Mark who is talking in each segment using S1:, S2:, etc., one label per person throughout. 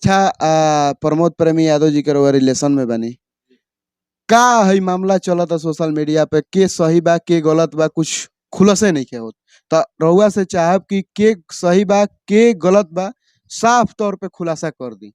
S1: अच्छा, प्रमोद प्रेमी यादव जी के रउआ रिलेशन में बनी, का है मामला चलता सोशल मीडिया पे, के सही बा के गलत बा, कुछ खुलासे नहीं के होत, त रउआ से चाहब कि के सही बा के गलत बा, साफ तौर पे खुलासा कर दी।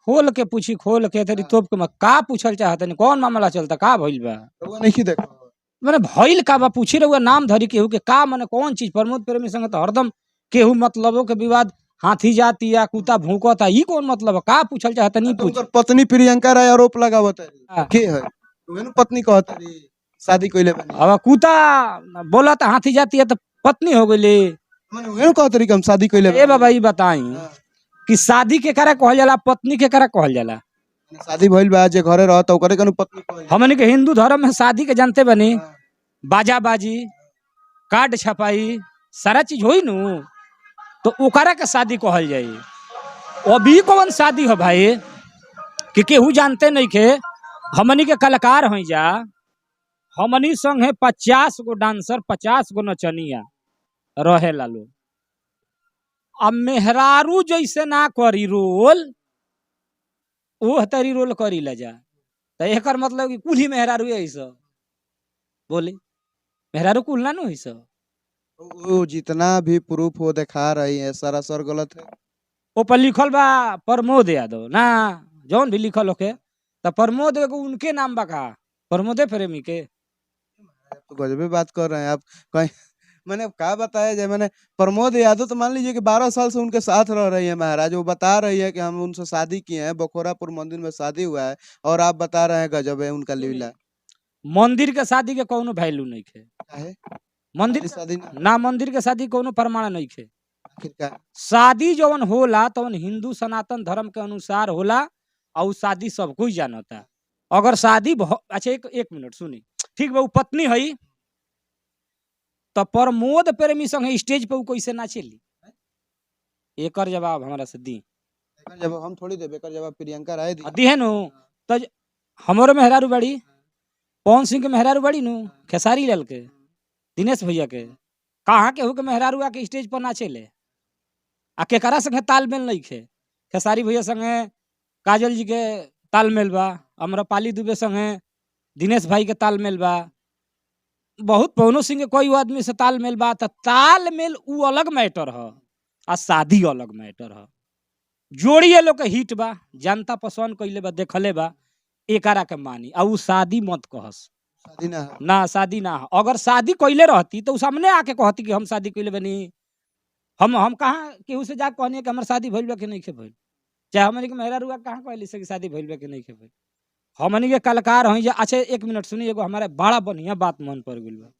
S2: खोल के पूछी, खोल के तरी तोप के का पूछल चाहतनी, कौन मामला चलता, का भइल बा?
S1: रउआ नहीं देखो।
S2: माने भइल का बा पूछी रहुआ, नाम धरी केहू के का, माने कौन चीज? प्रमोद प्रेमी संग तो हरदम केहू मतलबों के विवाद, हाथी जाती या कुत्ता भूकता, ई कौन मतलब है? का पूछल चाहतनी?
S1: तो
S2: पूछ।
S1: उनकर पत्नी प्रियंका राय आरोप लगावत
S2: हाँ।
S1: के है, उहे नु पत्नी कहत रही शादी कइले बानी।
S2: अब कुत्ता बोला तो हाथी जाती है तो पत्नी हो गई।
S1: माने उहे नु कहत रही कि हम शादी कइले
S2: ए
S1: बानी।
S2: बाबा, ई बताई
S1: हाँ।
S2: कि शादी के करा कहल जाला, पत्नी के करा कहल जाला?
S1: माने शादी भइल बा, जे घरे रहत ओकरे के नु पत्नी कहल जाला।
S2: हमनी के हिंदू धर्म में शादी के जानते बनी,
S1: हाँ।
S2: बाजा बाजी, कार्ड छपाई, सारा चीज होई नु, तो ओकरा के शादी कहल जाई। अभी कौन शादी हो भाई कि केहू जानते नहीं के? हमनी के कलाकार हई जा, हमनी संग है 50 गो डांसर, 50 गो नचनिया रहे लो। अब मेहरारू जैसे ना करी रोल, वो तरी रोल करी ला जा, तो एकर मतलब कि कुल ही मेहरारू ऐसा बोली, मेहरारू कुल ना नु ऐसा।
S1: वो जितना भी प्रूफ वो दिखा रही है सरासर गलत है।
S2: ऊपर लिखल बा प्रमोद यादव ना, जौन भी लिखल होके, तो प्रमोद एगो उनके नाम बा का प्रमोदे प्रेमी के?
S1: तो गजबे बात कर रहे हैं आप, कहीं मैंने अब क्या बताया जाए। मैंने प्रमोद यादव तो मान लीजिए कि 12 साल से उनके साथ रह रही है महाराज, वो बता रही है कि हम उनसे शादी किए हैं, बखोरापुर मंदिर में शादी हुआ है, और आप बता रहे हैं गजब है उनका लीला।
S2: मंदिर के शादी के कोनो वैल्यू नहीं खे।
S1: काहे?
S2: मंदिर
S1: शादी ना?
S2: ना, मंदिर के शादी कोनो प्रमाण नहीं खे।
S1: आखिर का?
S2: शादी जवन होला तवन हिंदू सनातन धर्म के अनुसार होला, और उ शादी सब कोई जानता। अगर शादी अच्छा, एक एक मिनट सुनी, ठीक बा, उ पत्नी हई तो प्रमोद प्रेमी संगे स्टेज पे उ कैसे नाचेली? एकर जवाब हमरा से दी।
S1: एकर जवाब हम थोड़ी देब, एकर जवाब प्रियंका राय दी।
S2: आ, दिहे नु तो हमरो मेहरारू बाड़ी, पवन सिंह के मेहरारू बाड़ी नु, खेसारी लाल के, दिनेश भैया के, कहाँ केहू के मेहरारू आके स्टेज पर नाचेले? आ केकरा संगे तालमेल नहीं खे? खेसारी भैया संगे काजल जी के तालमेल बा, अम्रपाली दुबे संगे दिनेश भाई के तालमेल बा, बहुत पवनो सिंह के कोई आदमी से तालमेल बा। त तालमेल उ अलग मैटर ह आ शादी अलग मैटर ह। जोड़ी ये लोग के हिट बा, जनता पसंद कइले बा, देखले बा, एकरा के मानी आ उ शादी मत कहस।
S1: शादी ना है?
S2: ना, शादी ना हो। अगर शादी कइले रहती तो उ सामने आके कहती कि हम शादी कइले बनी। हम कहाँ केहू से जाके कहनी कि हमर शादी भइल बा कि नहीं भइल? चाहे हमनी के मेहरारू कहाँ कहली से कि शादी भइल बा कि नहीं भइल? हमनी के कलाकार हई जा। अच्छा, एक मिनट सुनी, एगो हमारा बड़ा बढ़िया बात मन पड़ गेल बा।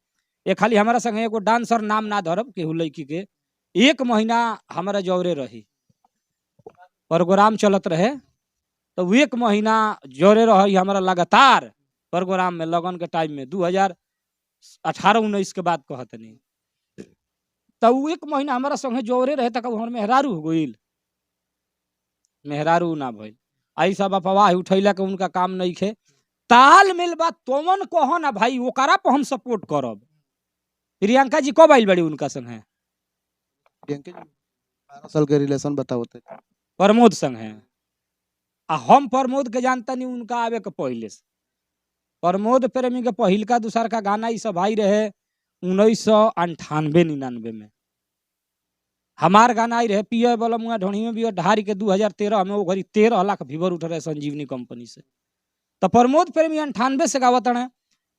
S2: ये खाली हमारा संगे एगो डांसर, नाम ना धरब केहू लड़की के, एक महीना हमारा जौरे रही, प्रोग्राम चलत रहे, तो उ एक महीना जौरे रही हमारा लगातार प्रोग्राम में, लगन के टाइम में, 2018-19 के बाद कहतनी। तो उ एक महीना हमारा संगे जौरे रहे, तक हमर मेहरारू हो गइल? मेहरारू ना भइल। आई सब अफवाह उठैला के उनका काम नहीं खे। ताल मेल बा तोमन कहो ना भाई, ओकरा पर हम सपोर्ट करब। प्रियंका जी कब आइल बड़ी उनका संगे?
S1: प्रियंका जी 12 साल के रिलेशन बताओ।
S2: प्रमोद संग है, आ हम प्रमोद के जानता नहीं उनका आवे के पहले से। प्रमोद प्रेमी के पहिलका दूसर का गाना ई सब आई रहे 1998-99 में। हमार गाना आई रहे पिए वाला मुआ ढोणी में भी ढारी के 2013 में, वो घड़ी 13 लाख व्यूवर उठ रहे संजीवनी कंपनी से। तो प्रमोद प्रेमी 98 से गावत रहे,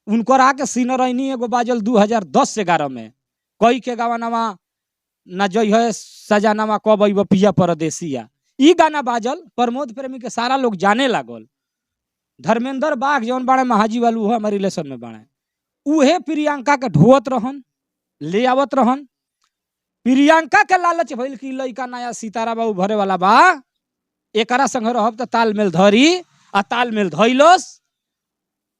S2: उनकर आके सीनरैनी एगो बाजल 2010-11 में, कई के गावानावा ना जई है सजानावा कब अइब पिया परदेसिया, ई गाना बाजल, प्रमोद प्रेमी के सारा लोग जाने लागल। धर्मेंद्र बाघ जौन बाड़े महाजी वालू, उहो हमारे रिलेशन में बाड़े, उहे प्रियंका के ढोअत रहन, ले आवत रहन। प्रियंका के लालच भइल कि लइका नया सितारा बा, उभरे वाला बा, एकरा संग रहब त तालमेल धरी, आ तालमेल धइलस।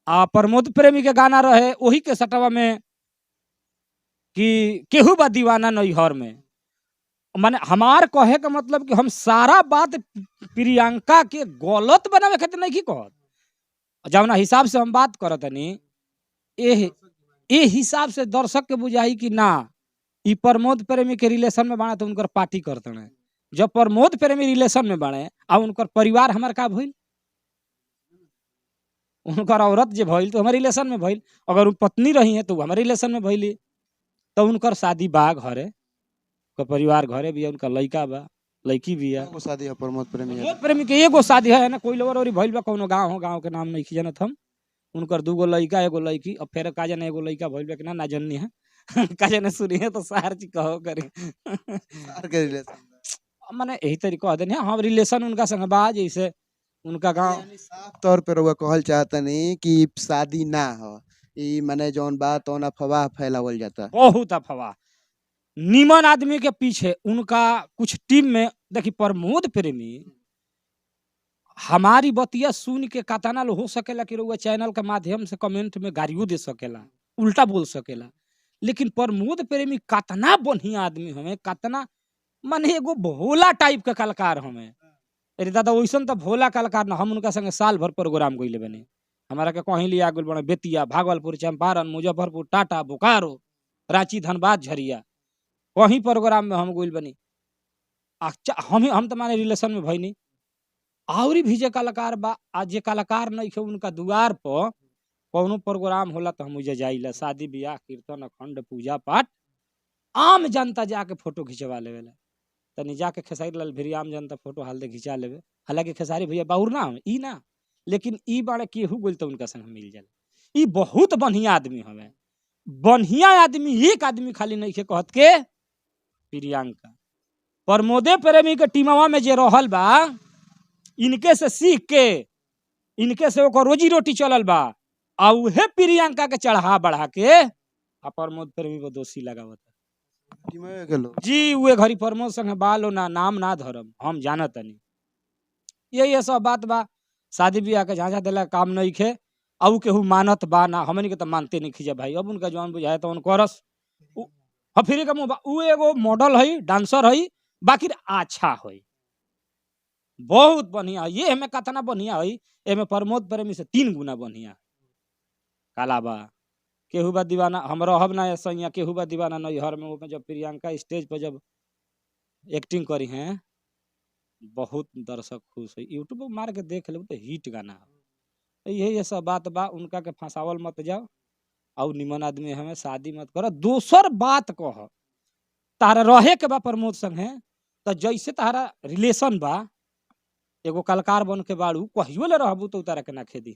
S2: आ प्रमोद प्रेमी के गाना रहे ओही के सटवा में कि केहू बा दीवाना नैहर में। माने हमार कहे के मतलब कि हम सारा बात प्रियंका के गलत बनावे खातिर नहीं कहत। जवना हिसाब से हम बात करतनी, एह ए हिसाब से दर्शक के बुझाई कि ना, ई प्रमोद प्रेमी के रिलेशन में बाना तो उनकर पार्टी करतने। जब प्रमोद प्रेमी रिलेशन में बाड़े आ उनकर परिवार हमार का भइल, उनकर औरत जे भइल तो हमारे रिलेशन में भइल, अगर उ पत्नी रही है तो उ हमारे रिलेशन में भइली। तो उनकर शादी बा घरे, उनकर परिवार घरे भी है, उनका लइका बा, लड़की भी है।
S1: एगो शादी है प्रमोद प्रेमी यादव।
S2: प्रमोद प्रेमी के एगो शादी है ना, कोई लोग और भइल बा कोनो गांव हो, गांव के नाम नहीं जानत हम। उनकर दूगो लइका एगो लड़की, अब फेर का जाने एगो लइका भइल बा कि ना, ना जननी है का जाने सुनी है तो सार चीज कहो करी
S1: सार के रिलेशन बा।
S2: मने यही तरीका कह देनी हम रिलेशन उनका संग बा, जैसे उनका गांव।
S1: यानी साफ तौर पे रउआ कहल चाहतनी कि शादी ना हो, ई माने जौन बात तौन अफवाह फैलावल जाता।
S2: बहुत अफवाह नीमन आदमी के पीछे उनका कुछ टीम में देखी प्रमोद प्रेमी हमारी बतिया सुन के कतना लो हो सकेला कि रउआ चैनल के माध्यम से कमेंट में गारियो दे सकेला, उल्टा बोल सकेला, लेकिन प्रमोद प्रेमी कतना बढ़िया आदमी हमें, कतना माने एगो भोला टाइप के कलाकार हमें। अरे दादा वैसन तो भोला कलाकार ना, हम उनका संगे साल भर प्रोग्राम गइले बने, हमारा के कहीं लिया गेल बने, बेतिया, भागलपुर, चंपारण, मुजफ्फरपुर, टाटा, बोकारो, रांची, धनबाद, झरिया, कहीं प्रोग्राम में हम गइल बनी। हम तो माने रिलेशन में भइनी। और भी जे कलाकार बा आ जे कलाकार नहीं खे उनका दुआर पर कौनो प्रोग्राम होला तो हम उजे जाइला, शादी ब्याह, कीर्तन, अखंड, पूजा पाठ, आम जनता जाके फोटो खिंचवा लेवेला। तनी जाके खेसारी लाल भिरी आम जनता फोटो हाल दे खिंचा लेवे, हालांकि खेसारी भैया बाउर ना हमें ई ना, लेकिन ई बारे केहू गोल तो उनका संग मिल जाला। ई बहुत बढ़िया आदमी हमें, बढ़िया आदमी एक आदमी खाली नहीं खे कहत के प्रियंका प्रमोदे प्रेमी के टीमवा में जे रहल बा, इनके से सीख के इनके से ओकर रोजी रोटी चलल बा, आ उहे प्रियंका के चढ़ा बढ़ा के आ प्रमोद प्रेमी को दोषी लगावत
S1: टीमवे के लोग
S2: जी। उहे घड़ी प्रमोद संगे बालो ना नाम ना धरम, हम जानत तनी। यही सब बात बा। शादी ब्याह के झांझा देला काम नहीं खे, आ उ केहू मानत बा ना, हमनी के तो मानते नहीं खिजा भाई। अब उनका जौन बुझाए तौन करस। हाँ फिर के मुँह बा। उ एगो मॉडल है, डांसर है, बाकी अच्छा है, बहुत बढ़िया है। ये हमें कतना बढ़िया है, एमे प्रमोद प्रेमी से 3 गुना बढ़िया काला बा। केहू बा दीवाना हम रहब ना सैया, केहू बा दीवाना नैहर में, ओमे जब प्रियंका स्टेज पर जब एक्टिंग करी हैं, बहुत दर्शक खुश है। यूट्यूब पर मार के देख ले तो हिट गाना है। यही ये सब बात बा। उनका के फंसावल मत जाओ, और निमन आदमी हमें शादी मत करो। दोसर बात कह, तारा रहे के बा प्रमोद संग है तो जैसे तारा रिलेशन बा, एगो कलाकार बन के बाड़ू, कहियो ले रहबू तो तारा के ना खेदी।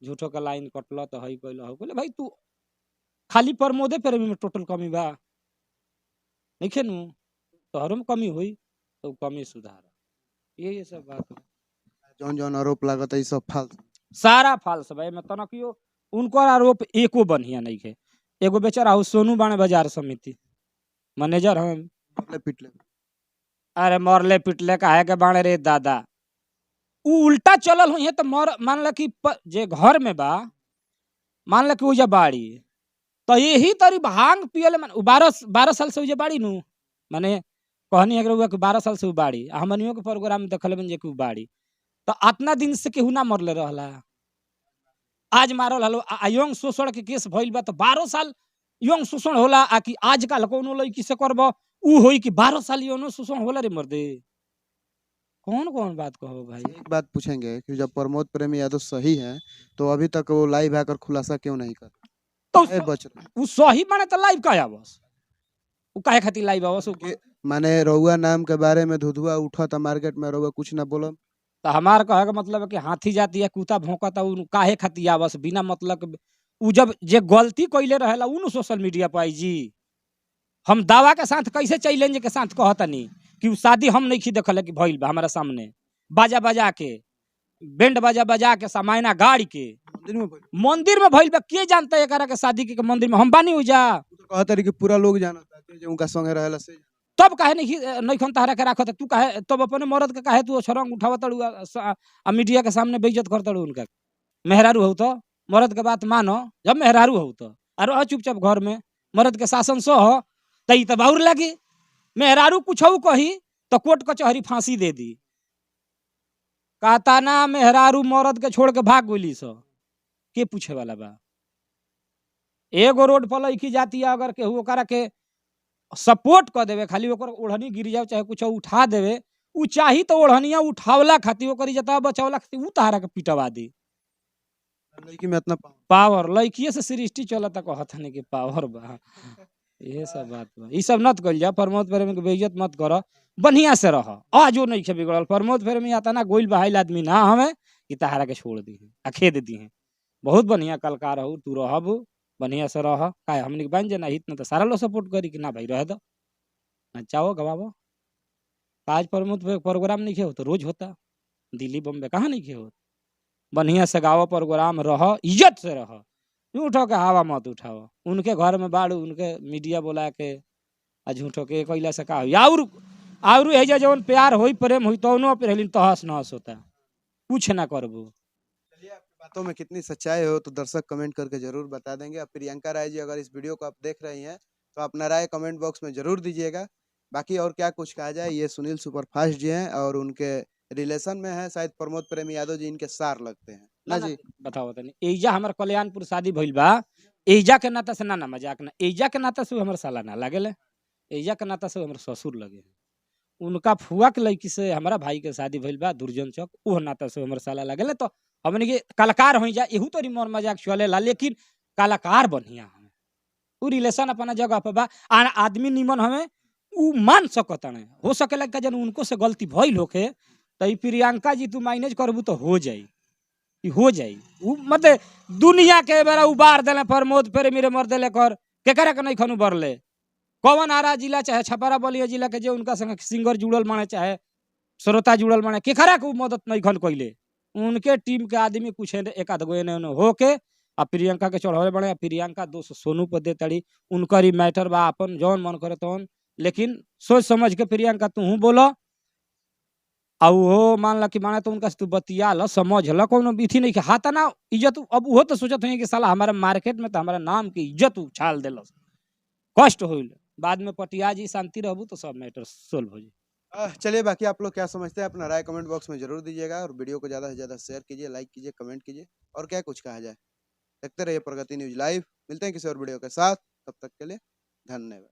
S2: झूठो के लाइन कटल तो हई कैल हौ कैल। भाई तू खाली प्रमोदे प्रेमी में टोटल कमी बा नहीं नु, तोहरो में कमी हुई तो कमी सुधार। ये सब बात बा।
S1: जौन जौन आरोप लागत है ई सब फालतू।
S2: सारा फालस भाई में तनकियो उनकर आरोप एको बढ़िया नहीं है। एगो बेचारा हो सोनू बाणे बाजार समिति मैनेजर हम,
S1: मरले पिटले।
S2: अरे मरले पिटले काहे के बाणे रे दादा, उ उल्टा चलल हुई है तो मर मान ला कि जे घर में बा, मान ला कि उजा बाड़ी तो यही तरी भांग पियले, मान उ 12 साल से उजा बाड़ी नु, माने कहनी है कि 12 साल से उ बाड़ी, आ हमनियो के प्रोग्राम में देखल बन जे कि उ बाड़ी, तो अतना दिन से केहू ना मरले रहला, आज मारल हलो। आ यौन शोषण के केस भइल बा तो 12 साल यौन शोषण होला, आ कि आजकल कोनो लड़की से करब उ होई कि 12 साल यौन शोषण होला रे मर्दे। कौन कौन बात कहो भाई।
S1: एक बात पूछेंगे कि जब प्रमोद प्रेमी यादव सही है तो अभी तक वो लाइव आकर खुलासा क्यों नहीं कर
S2: तो
S1: रहे? बच रहे
S2: उ सही माने तो लाइव काहे आवस, उ काहे खातिर लाइव आवस? उ
S1: माने रउआ नाम के बारे में धुधुआ उठा मार्केट में, रउआ कुछ ना बोलम।
S2: तो हमार कहे के मतलब है कि हाथी जाती है कुत्ता भौंकता, उ काहे खातिर आवस बिना मतलब के? उ जब जे गलती कइले रहेला उ न सोशल मीडिया पर आई जी। हम दावा के साथ कैसे चैलेंज के साथ कहतनी कि उ शादी हम नहीं देखल कि भइल बा हमारा सामने, बाजा बजा के, बैंड बाजा बजा के, समायना गाड़ी के
S1: मंदिर में भइल।
S2: मंदिर में भइल बा। के जानता है एकरा के शादी के मंदिर में हम बानी उजा,
S1: उ तो कहत रही कि पूरा लोग जानता जे उनका संगे रहेला से।
S2: तब काहे नहीं नहीं खन तहरा के राखत तू काहे, तब अपने मर्द के काहे तू छरंग उठावत तड़ू आ मीडिया के सामने बेइज्जत कर तड़ू उनका। मेहरारू हो तो मर्द के बात मानो, जब मेहरारू हो तो आ रह चुपचाप घर में, मर्द के शासन सह त ई त बाउर लागी। मेहरारू कुछ कही तो कोर्ट कचहरी फांसी दे दी। कहता ना मेहरारू मर्द के छोड़ के भाग गोली सो, के पूछे वाला बा? एगो रोड पर लड़की जाती है, अगर केहू ओकरा के सपोर्ट क देवे, खाली ओकर ओढ़नी गिर जाओ चाहे कुछ उठा देवे, उ चाही तो ओढ़निया उठावला खातिर, ओकर इज्जतवा बचावला खातिर उ तहारा के पिटवा दी।
S1: लड़की में इतना
S2: पावर लड़किए से सृष्टि चलता, कहत हनी कि पावर बा। इहे सब बात बा, ई सब नत कइल जा। प्रमोद प्रेमी के बेइज्जत मत कर, बढ़िया से रह। आजो नहीं खे बिगड़ल प्रमोद प्रेमी, आता ना गोइल बहाइल आदमी ना हमें कि तहारा के छोड़ दी आ खेद दी। बहुत बढ़िया कलकार हो तू, रहब बढ़िया से रह। काहे हमनी के बन जाना हित ना तो सारा लोग सपोर्ट करी कि ना भाई रह दो, नचाओ गवाबो। आज प्रमोद पे प्रोग्राम नहीं हो तो रोज होता दिल्ली बम्बे, कहाँ नहीं हो। बढ़िया से गाओ प्रोग्राम, रह इज्जत से रह, झूठो के हवा मत उठाओ। उनके घर में बाड़ू, उनके मीडिया बोला के आ झूठो के कैला से का होई। और एजा जवन प्यार होई प्रेम होई तौनो पे रहलिन तहस नहस होता, कुछ ना करबू।
S1: चलिए, आपकी बातों में कितनी सच्चाई हो तो दर्शक कमेंट करके जरूर बता देंगे। अब प्रियंका राय जी अगर इस वीडियो को आप देख रही हैं तो अपना राय कमेंट बॉक्स में जरूर दीजिएगा। बाकी और क्या कुछ कहा जाए, ये सुनील सुपरफास्ट जी हैं और उनके रिलेशन में है शायद प्रमोद प्रेमी यादव जी, इनके सार लगते हैं ना जी।
S2: बताओ तनी, एजा हमर कल्याणपुर शादी भइल बा, एजा के नाता से ना ना मजाक ना, एजा के नाता से उ हमर साला ना लागेले, एजा के नाता से उ हमर ससुर लगे। उनका फुआ के लड़की से हमारा भाई के शादी भइल बा दुर्जन चौक, उह नाता से हमर साला लागेले। तो हमनी के कलाकार होई जा, एहू तरी मोर मजाक चलेला, लेकिन कलाकार बढ़िया हमें, उ रिलेशन अपना जगह पर बा। आ आदमी निमन हमें उ मान सकत हने, हो सकेला कि जन उनको से गलती भइल होखे त ई प्रियंका जी तू मैनेज करबू तो हो जाई, ई हो जाई। उ मतलब दुनिया के बेरा उबार देले प्रमोद प्रेमी रे मर देले कर केकरा के नहीं खनु बरले। कौन आरा जिला चाहे छपरा बलिया जिला के जे उनका संग सिंगर जुड़ल माने चाहे श्रोता जुड़ल माने, केकरा के उ मदद नहीं खन कइले। उनके टीम के आदमी कुछ एक आध गो एने ओने होके आ प्रियंका के चढ़ावे बड़े, आ प्रियंका दोष सोनू पर दे तड़ी, उनकर ही मैटर बा, अपन जौन मन करे तौन। लेकिन सोच समझ के प्रियंका तूहू बोला, आ उहो मान ला कि माने तो उनका से तू बतिया ल समझ ल, कोनो विधि नहीं हाथ ना इज्जत। अब उहो तो सोचत होई कि साला हमारा मार्केट में तो हमारा नाम के इज्जत उछाल देलस, कष्ट होइल। बाद में पटिया जी शांति रहबू तो सब मैटर सोल्व हो जाई।
S1: चलिए, बाकी आप लोग क्या समझते हैं अपना राय कमेंट बॉक्स में जरूर दीजिएगा और वीडियो को ज़्यादा से ज़्यादा शेयर कीजिए, लाइक कीजिए, कमेंट कीजिए। और क्या कुछ कहा जाए, देखते रहिए प्रगति न्यूज लाइव। मिलते हैं किसी और वीडियो के साथ, तब तक के लिए धन्यवाद।